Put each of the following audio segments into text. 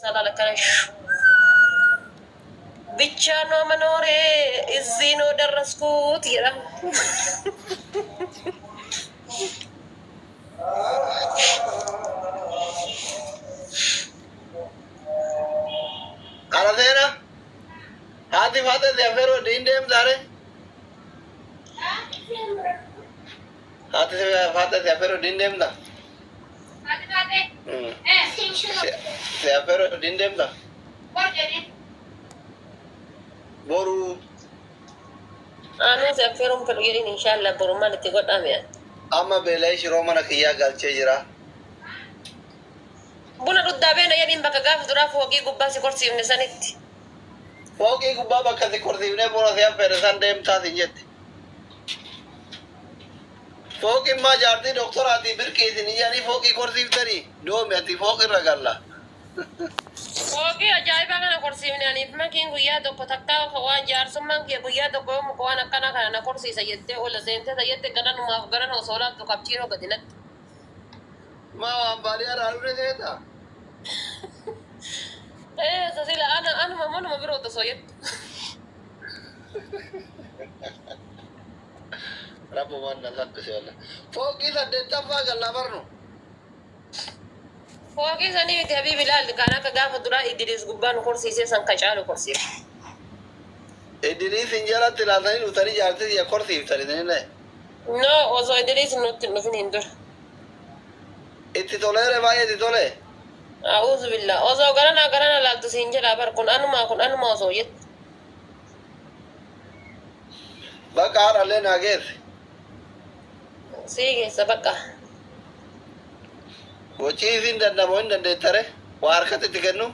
Salaala akkana ብቻ ነው መኖሬ እዚህ ነው ደረስኩት jedha. Kana seena haati faate si affeeruu hin deemtaare? Haati faate si affeeruu hin deemta? Si affeeruu hin deemta? Boru. Anuu si affeeruun fedhu jedhin, inshallah boru maal itti godhame. Amma beela'ee shiroo mana kiyyaa galchee jira. Buna dhuddaa beena jedhin, bakka gaafa duraa fooqii gubbaa si korsiifne sanitti. Fooqii gubbaa bakka si korsiifnee buna si affeere san deemtaa sin jette. Fooqiin maa jaartii doktoraatii birqii isin iyyanii fooqii korsiiftanii doomi ati fooqirra galla. Fooqii ajaa'ibaa kana korsiifne aniif makiin guyyaa tokko takkaa waan jaarsummaan kee guyyaa tokko yommuu waan akkana kana na korsiisa jettee ola seentee jette garanumaaf garan osoo laattu qabchiinoo gadi natti. Maa waan baadiyyaa dhufne seeta? Ee sasila ana anuma manuma biroo osoo jettu. Rabbumaan na salphise walla. Fooqii saddeettaffaa galla barnu. Fooqii sanii miti habiibi, ilaalli kan akka gaafa duraa Idris gubbaa nu korsiisee san ka caalu korsiifne. Idriis hin jalatti ilaaltanii dhuftanii jaartii siya korsiiftanii isinillee. No, osoo Idris nutti hin dhufin hin dura. Itti toleere, baay'ee itti tole. A'uuzu billah, osoo garana garana laaltu siin jedha bar, kun anuma kun anuma osoo jettu. Bakka haadhallee naa geesse. Sii keessa bakka. Gochii isin dandamoo hin dandeettare? Waa harkatti itti kennu?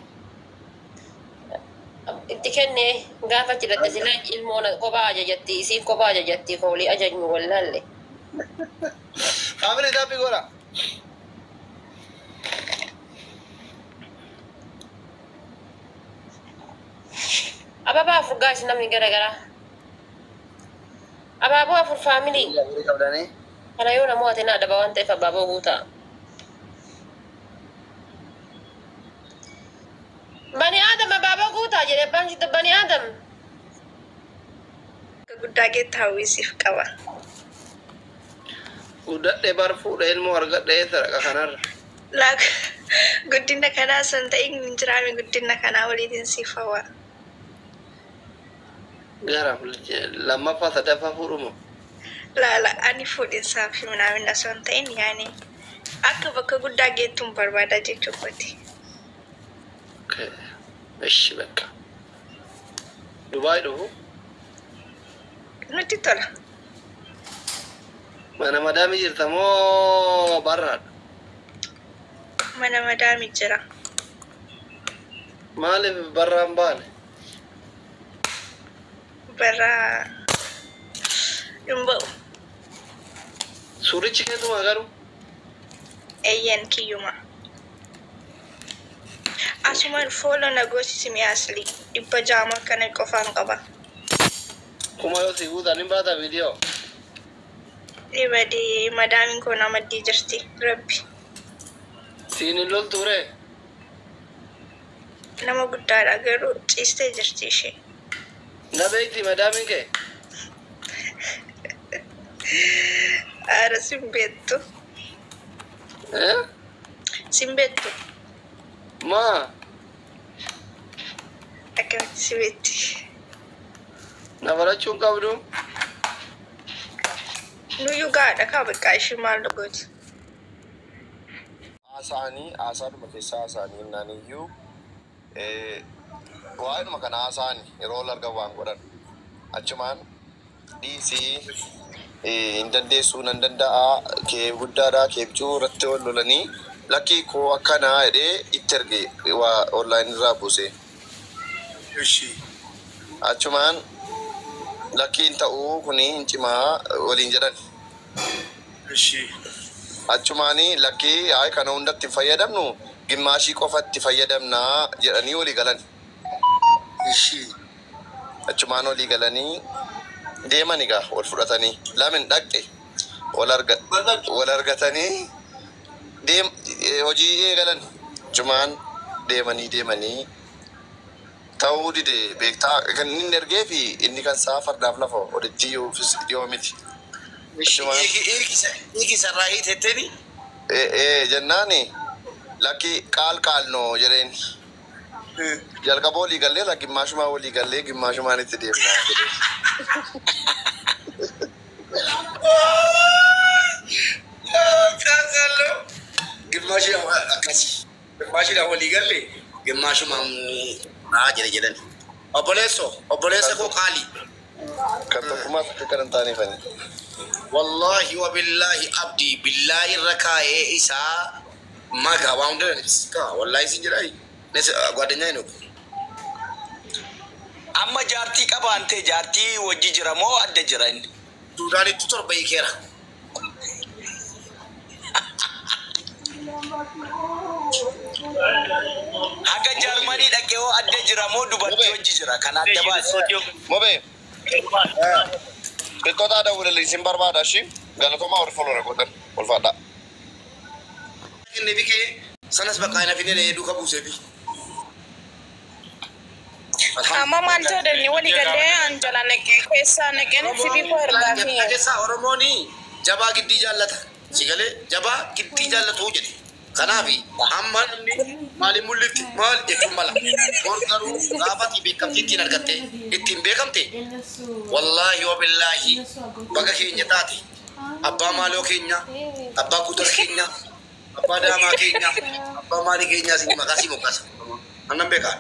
Itti kenne gaafa cidhatte sila ilmoon kophaa ajajatti, isiin kophaa ajajatti, koolii ajajnu wallaalle. Family, tap godha. Ababaa afur gaasi namni gara garaa. Abaaboo afur, family. Afurii qabdanii. Kana yoo namoota na adaba waan ta'eef abaaboo guutaa. Bani Aadam abaaboo guutaa jedhe abbaan shita Bani Aadam. Guddaa geetta hawwisiif qaba. Guddadhee bar, fuudhee ilmoo argadhee saraqa kanarra. Laak guddina kanaa sun ta'in hin jiraame, guddina kanaa waliitiin siif hawwa. Gara lammaffaa sadaffaa fuudhumo. Laala, ani fuudhinsaa fi minaamin osoo hin ta'in, yaani akka bakka guddaa geettuun barbaada jechuu kooti. Ishi bakka. Dubaay dhufu. Nutti tola. Mana madaamii jirta moo barraadha? Mana madaamii jira. Maaliif barraan baane? Barraa hin ba'u. Suurichi keessumaa garuu. Eeyyan, kiyyuma. Asuma follow na goosisi mi'a aslii 600 kana qofaan qaba. Kuma yoo si guutan hin baata viidiyoo. Dhibadee madaamiin koo na maddii jirti. Rabbi. Siin hin loltuure? Nama guddaadha garuu ciistee jirti ishee. Na beekti madaamiin kee? Aara, sin beektu. Eh? Sin beektu. Maa? Akkamitti si beekti? Na barachuu hin qabdu? Nuyyuu gaadha kaa, bakka ishee maal gooti? Haasa'anii haasaadhuma keessaa haasa'anii innaan iyyuu waa'eedhuma kana haasa'anii yeroo ol argan waan godhan achumaan dhiisii hin dandeessuu, nan danda'a, kee guddaadha, kee bicuu irratti wal lolanii, lakkii koo akkanaa jedhee itti erge, waa online irraa buuse. Ishi. Achumaan lakkiin ta'uu kuni hin cimaa waliin jedhan. Ishi. Achumaanii lakkii hayi kana hundatti hin fayyadamnu, gimmaashii qofatti fayyadamnaa jedhanii walii galan. Ishi. Achumaan walii galanii deeman egaa wal fudhatanii lamin dhaqxe wal argatanii deem hojii eegalan. Achumaan Deemanii ta'uu dide beektaa kan inni ergee fi inni kan isaa fardaaf lafa walitti oofis dhiyoo miti. Hiiki sarraa hiitetteni. Jennaani lakki qaal qaalnoo jedheen. Jalqaba walii gallee la gimmaashumaa walii gallee gimmaashumaan itti deemnaa jedheen. Qaal Gimmaashii akkasi. Gimmaashiidhaan walii galle gimmaashumaan naa jedhe jedhan. Obboleesso obboleessa koo qaalii. Kan tokkummaa takka kan hin taaneefani. Wallahi wa billahi abdii billahi irra kaa'ee isaa magaa waan hunda kaa wallahi isin jedhaa ጓደኛ ነው። Amma jaartii qabaante jaartii wajji jira moo adda jira inni? Suudaanitti torba hiikeera. Haga Jarmanii dhaqee hoo adda jira moo dubartii wajji jira? Kan adda baase. Mobee. Qixxoota dawwallee isin barbaada shi galatoomaa warri follower godhan ulfaadha. Inni bikee sanas bakka hin hafine duuka buuseefi. Amma maal jedhani walii galee an jala naqee keessaa naqeen fibii koo ergaa fi. Keessaa Oromoon jabaa giddii jaallata. Si galee jabaa giddii jaallatu jedhe. Kanaaf amma namni maaliin mul'ifti maal jechuun mala. Bor garuu gaafa ati beekamtii ittiin argatte ittiin beekamte wallaahi wa billaahi baga keenya taate abbaa maaloo keenya abbaa kutar keenya abbaa daamaa keenya abbaa maalii keenyaa si maqaa si moggaasa. Annan beekaa.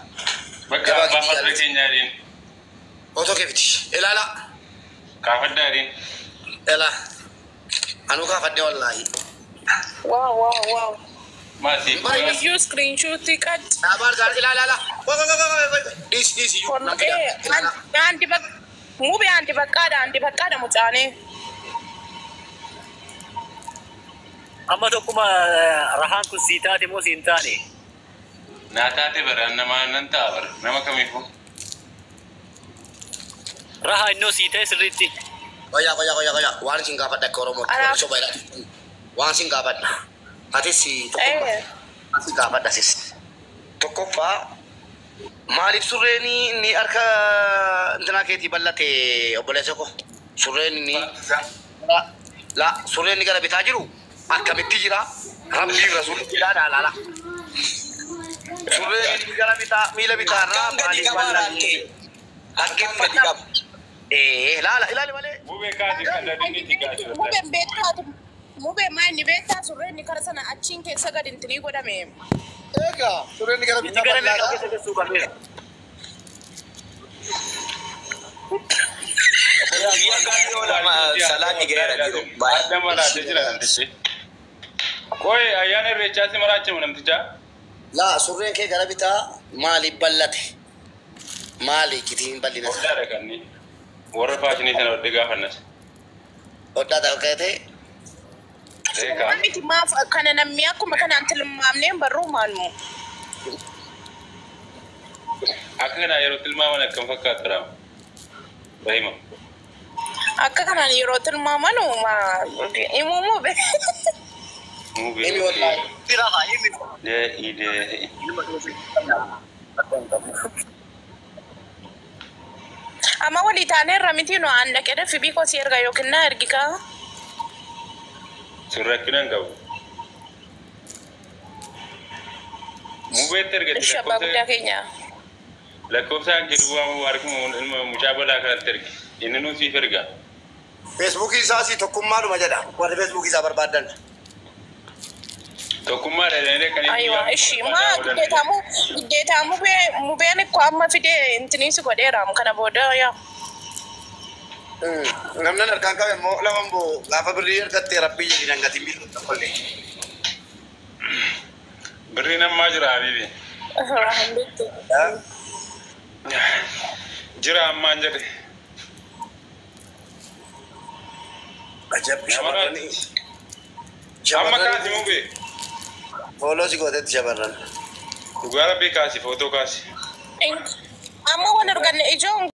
Bakka abbaa farda keenyaa jedheen. Otoo keefiti. Ilaala. Kaafaddaa jedheen. Ilaa. Anuu kaafadde wallaahi. Waaw waaw waaw. Maasi. Iyyuu screenshot qad. Dhaabaan gaar ilaala ilaala. Dhiisi dhiisi iyyuu. Anti bak mubee anti bakkaadha anti bakkaadha mucaanee. Amma tokkuma rahaan kun sii taate moo sii hin taane? Naa taate bara nama nan ta'a bara nama kamiifuu. Raha innoo sii ta'e sirriitti. Qoyaa qoyaa qoyaa qoyaa waan isin gaafadha akka Oromootti Anaaf. soba jedha. Waan isin gaafadha. Atis tokkoffaa. Waan isin gaafadha sis. Tokkoffaa maaliif surreen inni harka intinaa keetii bal'ate obboleessa koo? Surreen inni la surreen inni gara bitaa jiru akkamitti jira? Rabbiif rasuulli jira laala. Surreen inni gara bitaa miila bitaa irraa Harkaan gadi maaliif qabaa bal'ate? raante. Harkaan gadi qaba. Laala ilaali malee. Mubee kaati kan dadinni kaati. Mubeen beektaa mubee maal inni beektaa surreen inni kara sana achiin keessa gadi intinii godhame. Egaa surreen gara Inni bitaa gara mirgaa bal'aadha. keessa geessuu qabeera. Guyyaa gaarii oolama salaanni ga'eera jiru. Baay'ee. Adda maraatee jira namtichi. Qoy ayyaana irreechaatti maraachamu namtichaa. Laa surreen kee gara bitaa maaliif bal'ate? Maali kitiin bal'ina isaa? Hodhaadha kan inni. Warra faashinii sana hodhe gaafannas. Hodhaa ta'u keete Eegaa. Miti maaf kana namni akkuma kanaan tilmaamneen barruu maalmu. Akka kanaa yeroo tilmaaman akkam fakkaata raama? Rahima. Akka kanaan yeroo tilmaamanu himuu mube. Mubee. himi wallaahi. Raha himi. Dee'ii. Amma walii taaneerra miti nu an dhaqee fibii koo si erga yookiin na ergi kaa. Sun rakkina hin qabu. Mubeetti ergate Ishi abbaa guddaa keenya. lakkoofsa hanqi duwwaa harkuma ilma mucaa balaa kanatti erge. Inni nuu siif erga. Feesbuukii isaa si tokkummaadhuma jedha. Warri feesbuukii isaa barbaadan. Tokkummaa dha kan Aywa ishi maa giddeetaa mubee mubeen ikkoo amma fidee intiniisi godheera kana booda yaa. Namni harkaan qabe immoo laman boo gaafa birrii argatte rabbii jedhi dangatiin biiruu tokkollee. Birriin ammaa jira habiibi. Alhamdulillah. Jira ammaan jedhe. Ajab shamarrani. Amma kaasi mubee. Fooloo si gootetti shamarran. Dhugaa rabbii kaasi footoo kaasi. Amma waan arganne ijoon